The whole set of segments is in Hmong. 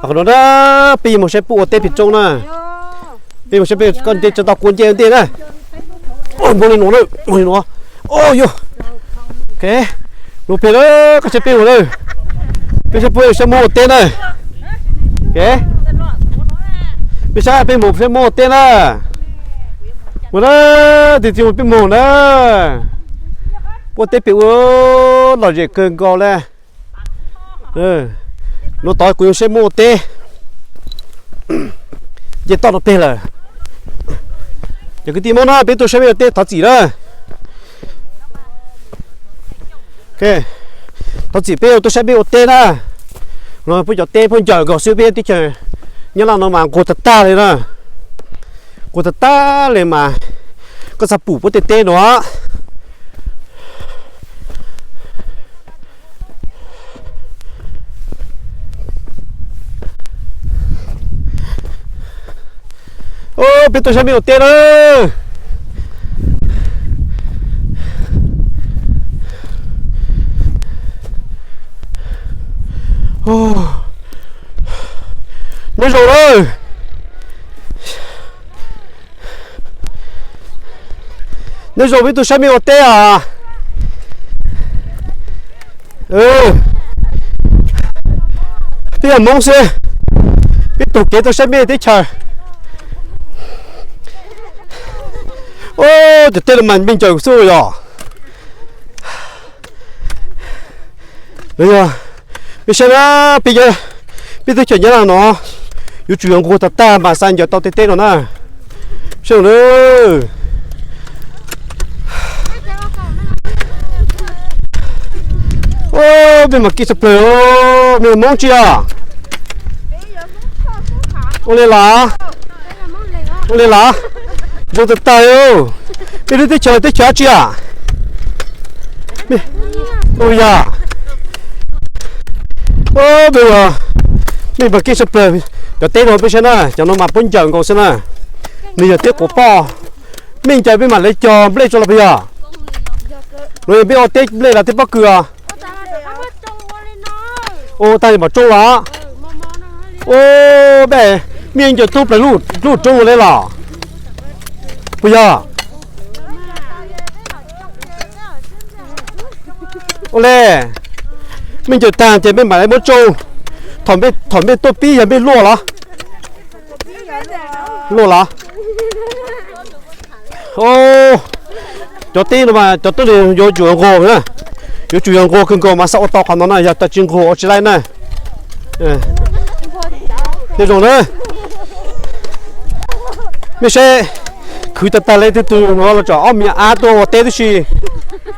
Qhov no na, peb yuav mus saib puab ua teb pem roob na. Peb mus saib peb koj ntej tso tau kua ncej ntej na. Mus li no na, mus li no. Yog. Luag pem na, koj saib peb mus na. Peb saib puab saib Hmoob ua teb na. Peb saib peb mus saib Hmoob ua teb na. Mus na, tig tig peb mus na. Puab teb pem ua lom zem kawg nkaus le. Hnub tod kuv yuav saib Hmoob ua teb. Nce toj no peg lawm. Cov kwv tij Hmoob na, peb tuaj saib peb ua teb thov txim na. Thov txim peb tuaj saib peb ua teb na. No puab cov teb puab ncaws nkaus xwb, peb teb chaws Nyab Laj no mas nquag tag tag li na. Nquag tag tag li mas koj xav pum puab tej teb no. Peb tuaj saib peb ua teb na. Nyob zoo na. Nyob zoo, peb tuaj saib mej ua teb os. Peb yog Hmoob xwb, peb taug kev tuaj saib mej teb chaws. Cov teb no mas mej ncaws xwb yog. Peb saib na, peb teb chaws Nyab Laj no yuav tsum yog nquag tag tag mas xav ncaws tau tej teb no na. Saib na. Mej mas keej tshaj plaws, mej Hmoob tsi os? Ua li los? Ua li los? Zoo tag tag. Peb lub teb chaws teb chaws dab tsi os? Ua yog, mej mas keej tshaj plaws. Cov teb no peb saib na, cov no mas puab ncaws nkaus xwb na. Nws yog teb quav poj. Mej ncaws mej mam li cog nplej tso los puas yog? Los yog peb ua teb nplej los teb pob kws os? Ua tag mam tsoo los? Ua, mej ncaws tub plaws lub tsoo li los puas yog? Ua li, mej ncaws tag ces mej mam li muab tsoo. Thaum mej tuaj pib yog mej luaj los? Luaj los? Cov teb no mas cov tub yuav tsum yog nquag na. Yuav tsum yog nquag kawg nkaus mas xav ua tau qhov no na, yog tsis nquag ua tsis laib na. Nyob zoo na. Mej saib, khwv tag tag li, tug tug no los tsam ob me nyuam ab tuaj ua teb tib si.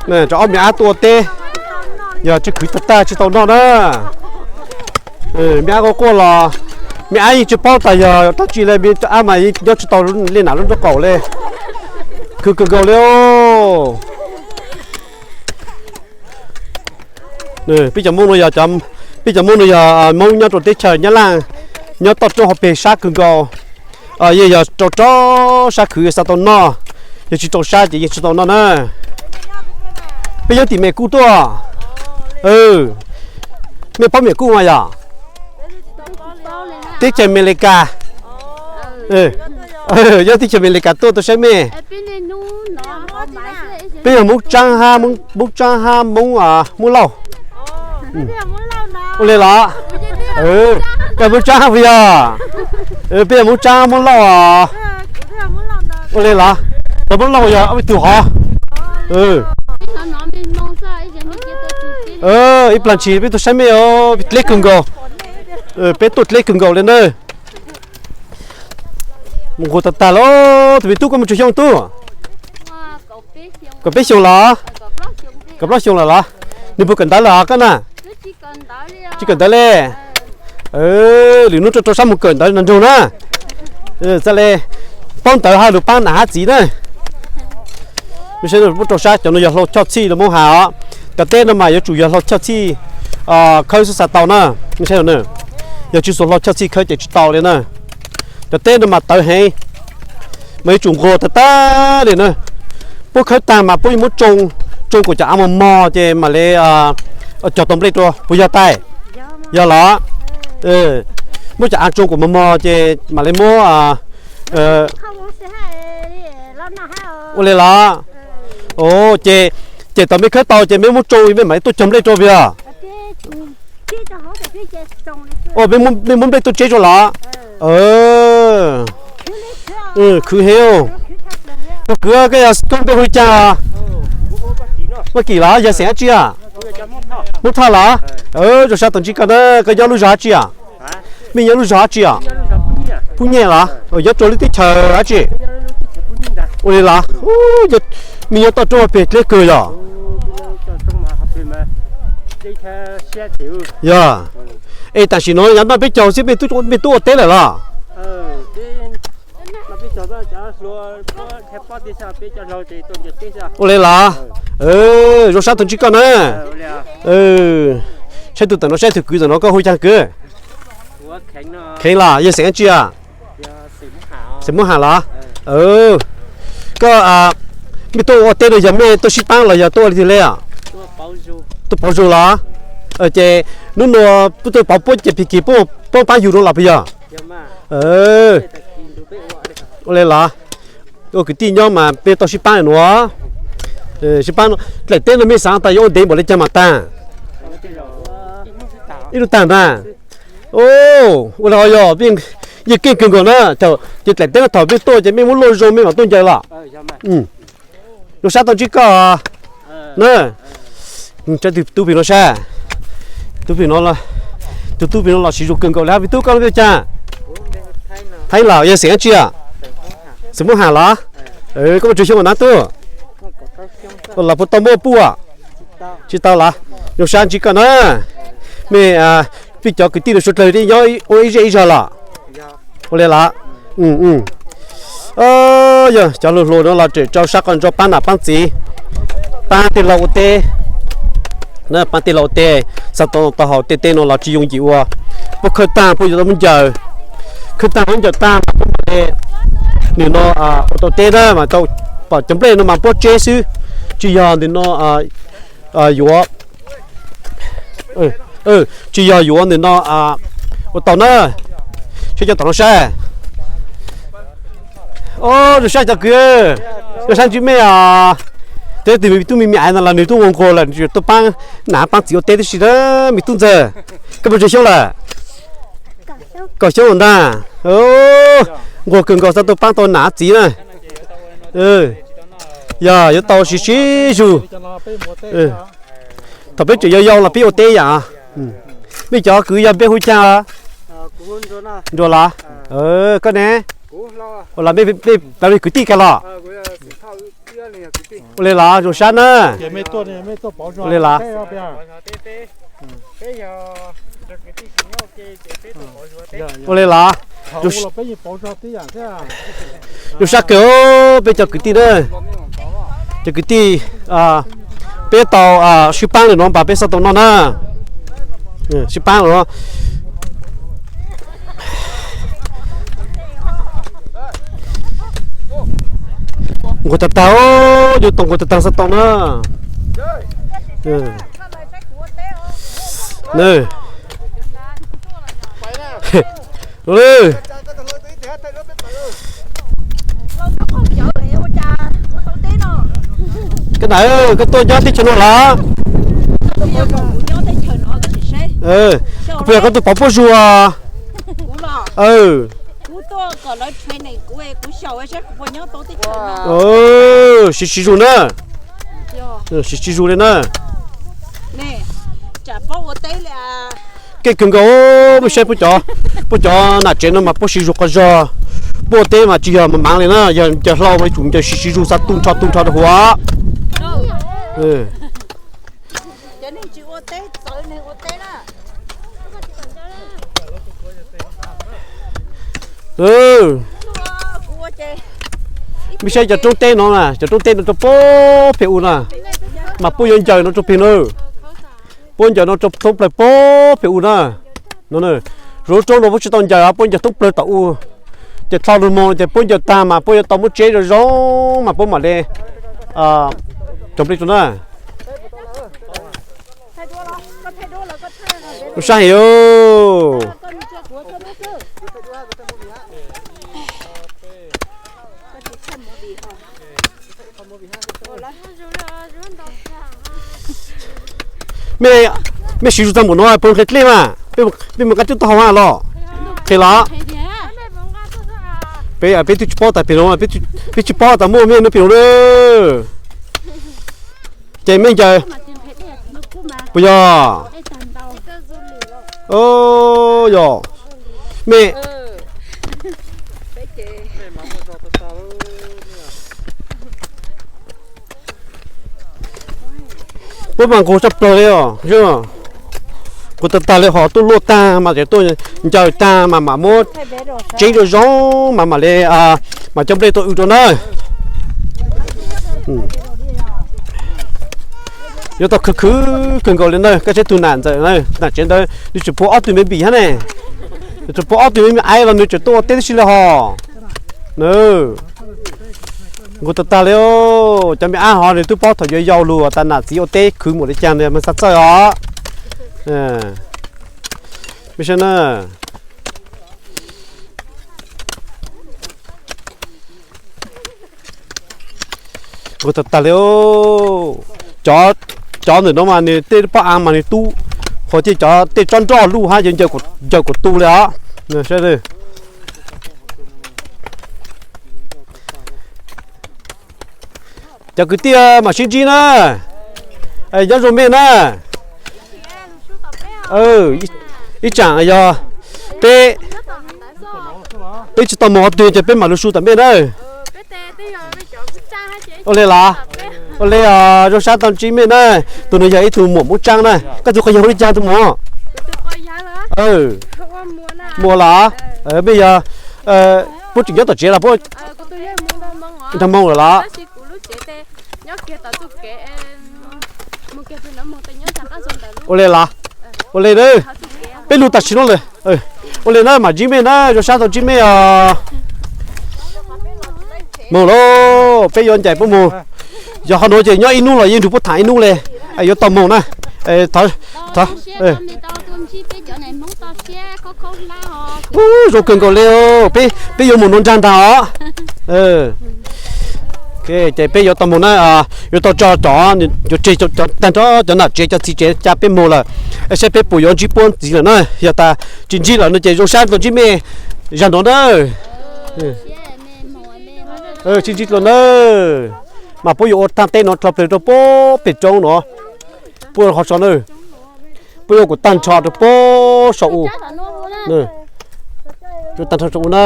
Tsam ob me nyuam ab tuaj ua teb, yog tsis khwv tag tag tsis tau noj na. Me ab quaj quaj los, me ab yeej tsis paub tas yog dab tsi li, me ab mas yeej nyob tsis tau li nas lub nraub qaum li. Khwv kawg nkaus li. Peb cov Hmoob no yog, peb cov Hmoob no yog Hmoob nyob rau teb chaws Nyab Laj, nyob toj roob hauv pes sab kawg nkaus. Yeej yog rau rau sab khwv xav tau noj, yog tsis rau sab ces yeej tsis tau noj na. Peb nyob tim Mes Kuj tuaj. Mej paub Mes Kuj mas yog? Teb chaws Amelikas. Nyob teb chaws Amelikas tuaj tuaj saib mej. Peb yog Hmoob Tsaab hab, Hmoob Tsaab hab Hmoob, Hmoob Lauj. Ua li los? Koj Hmoob Tsaab puas yog? Peb yog Hmoob Tsaab Hmoob Lauj os. Ua li los? Cov Hmoob Lauj yog ob peb tug hov. Ib plag ntshis peb tuaj saib mej, dleb kawg nkaus. Peb tuaj dleb kawg nkaus li na. Mus nquag tag tag lawm. Tus me tub, koj muaj tsawg xyoo tub? Kaum peb xyoo los? Kaum plaub xyoo lawm los? Nws puas kawm ntawv lawm os koj na? Tsis kawm ntawv li. Lwm hnub rau rau sab mus kawm ntawv nrog nraug na. Txawm li paub ntawv hab lug paab nam hab txiv na. Saib, rau sab cov no yog hlau choj txhij los Hmoob has os. Cov teb no mas yuav tsum yog hlau choj txhij khawb xwb xav tau na. Yog tsis xuas hlau choj txhij khawb ces tsis tau li na. Cov teb no mas tawv heev, mas yuav tsum nquag tag tag li na. Puab khawb tag mas puab yuav muab tsoo, tsoo kom cov av mos mos ces mam li cog tau nplej rua, puas yog tais? Yog los? Muab cov av tsoo kom mos mos ces mam li muab. Ua li los. Ces thaum mej khawb tau ces mej muab tsoo, mej mam li tuaj cog nplej rau puas yog? Mej muab nplej tuaj tseb rau los? Khwv heev. Koj kwv, koj yog tub npe hu caag? Muaj Kim los yog xeem dab tsi a? Hmoob Thoj los? Zoo sab tau ntsib koj na. Koj nyob lub zog dab tsi a? Mej nyob lub zog dab tsi a? Phub Nyiaj los? Nyob rua lub teb chaws dab tsi? Ua li los? Mej nyob toj roob peg dleb kawg yog? Yog. Es tam sim no yav noj peb caug xwb mej tub ua teb lawm los? Ua li los? Zoo sab tau ntsib koj na. Saib tus tawm no saib tug kwv tawm no koj hu caag kwv? Kheev los yog xeem dab tsi a? Xeem Moob Ham los? Koj, mej tuaj ua teb no yog mej tuaj sib paab los yog tuaj ua li twg le? Tuaj pauv zug los? Ces nub nua tuaj pauv puab ces pig kig puab paab yug no los puas yog? Ua li los? Ua kwv tij nyob mas peb tau sib paab nuav. Sib paab, dlaim teb no mej xaav tas yuav ua ntev npaum le caag mas taag? Ib nub taag na. Ua li yog yeej keej kawg nkaus na. Ces dlaim teb no thaum mej tuaj ces mej muab luaj zoo mej mam tuaj ncaws los. Zoo sab tau ntsib koj na. Tub pig no sab, tub pig no, tus tub pig no los siv zug kawg nkaus le. Pig tub koj lub npe caag? Thaib los yog xeem dab tsi a? Xeem Moob Ham los? Koj muaj tsawg xyoo na tub? Los puas tau muaj puj? Tsis tau los? Zoo sab ntsib koj na. Mej, peb cov kwv tij no suav dlawg nyob ua ib zej ib zog los? Ua li los? Yog cov hluas hluas no los tseem rau sab qhov ntso paab nam paab txiv, paab tej laug ua teb. Paab tej laug ua teb, xav tau tau hauv tej teb no los tsis yooj yim ua. Puab khawb taag puab yuav tau muab ncaws, khawb taag muab ncaws taag mas puab mam le, nwg no, ua tau teb na mas tau, pom cov nplej no mas puab tseb xwb, tsis yog ntawm no yuav, tsis yog yuav ntawm no ua tau na. Saib cov tom no saib. Zoo sab cov kwv, zoo sab ntsib mej os. Tej tug me tub me me ntawd los nwg tub nquag nquag lawm, tuaj paab nam paab txiv ua teb tib si na. Me tub ntxawg, koj muaj tsawg xyoo lawm? Kaum xyoo ntag. Nquag kawg nkaus xav tau paab tau nam txiv na. Yog yuav tau siv siv zug. Thaum peb tseem yau yau los peb ua teb yam. Mej cov kwv yog npe hu caag? Nruas los? Koj ne? Ua los mej, mej kwv tij kag los? Ua li los zoo sab na. Ua li los? Ua li los? Zoo sab kawg peb cov kwv tij na. Cov kwv tij, peb tau sib paab lawm no mas peb xav tau noj na. Sib paab lawm no. Nquag tag tag, yuav tau nquag tag tag xav tau na. Koj na, koj tuaj nyob teb chaws no los? Koj puas yog koj tuaj pauv puab zug? Siv siv zug na. Siv siv zug li na. Keej kawg nkaus, mej saib puab cov nam tsev no mas puab siv zug qhov zog. Puab ua teb mas tsis yog mas maav li na, yog ncaws hlau mas tsum ncaws siv siv zug xav tu nrho tu nrho rau huv. Mej saib cov roob teb no, cov roob teb no rau puag pem u na, mas puab yuav ncaws no rau pem na. Puab ncaws no rau thoob plawg puag pem u na. Zuav roob no puab tsis tau ncaws, puab ncaws thoob plawg tom u. Ces dlhau lug moog ces puab ncaws tag mas puab yuav tau muab tseb zoo zoo mas puab mam li cog nplej rau na. Lub sab heev os. Mej, mej siv zug tag npaum no puas nqhis dlej mas? Peb mus nqa coj tuaj haus mas los. Qhia los. Peb, peb twb tsis paub tas pem no, peb tsis paub tas muaj mej no pem no na. Ces mej ncaws puas yog? Yog. Mej, puab mas nqus tshaj plaws li os. Nqus tag tag li, ho tuaj luaj tag mas tseem tuaj ncaws tag mas mam muab tseeb zoo zoo mas mam li, mam coj nplej tuaj w rau na. Yuav tau khwv khwv kawg nkaus li na. Koj saib tug nam ntxawm na, nam tsev ntawd nws tseem puag ob tug me npim hab ne. Nws tseem puag ob tug me me aiv los nws tseem tuaj ua teb tib si li hos. Nqus tag tag li, cov me ab ho nws twb paub thaum yuav yau lug tas nam txiv ua teb khwv npaum li cas nws mas xav txawj os. Mej saib na. Nqus tag tag li. Cov, cov ntawm no mas nws tej pob av mas nws tub, qhov tias cov tej tsob nroj luj hab yuav ncaws kuv tu li os. Cov kwv tij mam sib ntsib na. Nyob zoo mej na. Ib tsam yog peb, peb tsis tau moog qhov twg ces peb mam lug su tom mej na. Ua li los? Ua li, zoo sab tau ntsib mej na. Tug nuav yog ib tug muam Moob Tsaab na. Koj tug quas yawg hu li cas tug muam? Muam los? Mej yog puab tseem nyob tom tsev los puab nrag Hmoob lawm los? Ua li los? Ua li na, peb lug tam sim no lawm. Ua li na, mam ntsib mej na, zoo sab tau ntsib mej os. Moog lauj, peb yuav ncaim puab moog. Yog qhov nuav ces nyob ib nub los yeej nrug puab tham ib nub li. Yuav tau moog na. Ub, zoo kawg nkaus li, peb, peb yuav moog nuav nraag nraag os. Ces peb yuav tau moog na, yuav tau tso cov, yuav tseg tag nrho cov nam tsev cov txiv tsev ca peb moog lawm, saib peb puas yuav ntsib puab ntxiv lawm na. Yog tas tsis ntsib lawm no ces zoo sab tau ntsib mej zag nuav na. Sib ntsib dlua na. Mas puab yuav ua taag teb nuav dlhau plawg rua puab pem roob nuav, puab qhov so na. Puab yuav kuas taag nrho rua puab saum u, taag nrho saum u na.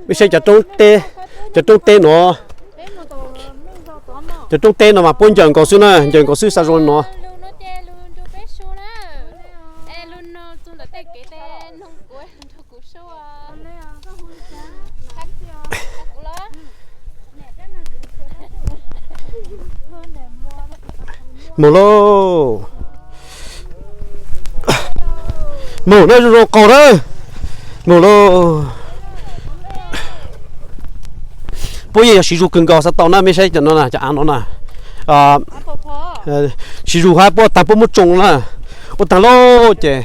Mej saib cov roob teb nuav, cov roob teb no mas puab ncaws nkaus xwb na, ncaws nkaus xwb xav zoo nuav. Moog lauj. Moog na, zoo zoo qaug na. Moog lauj. Puab yeej yog siv zug kawg nkaus xav tau na, mej saib cov no na, cov av no na. Siv zug hab puab taag puab muab tsoo na. Ua taag lauj ces,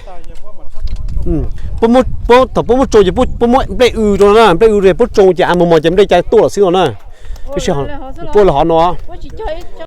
puab, thaum puab muab tsoo ces puab muab nplej w rua na, nplej w rua puab tsoo ces av mos mos ces nplej ca tuaj lawm xwb no na. Puab lawv hov no.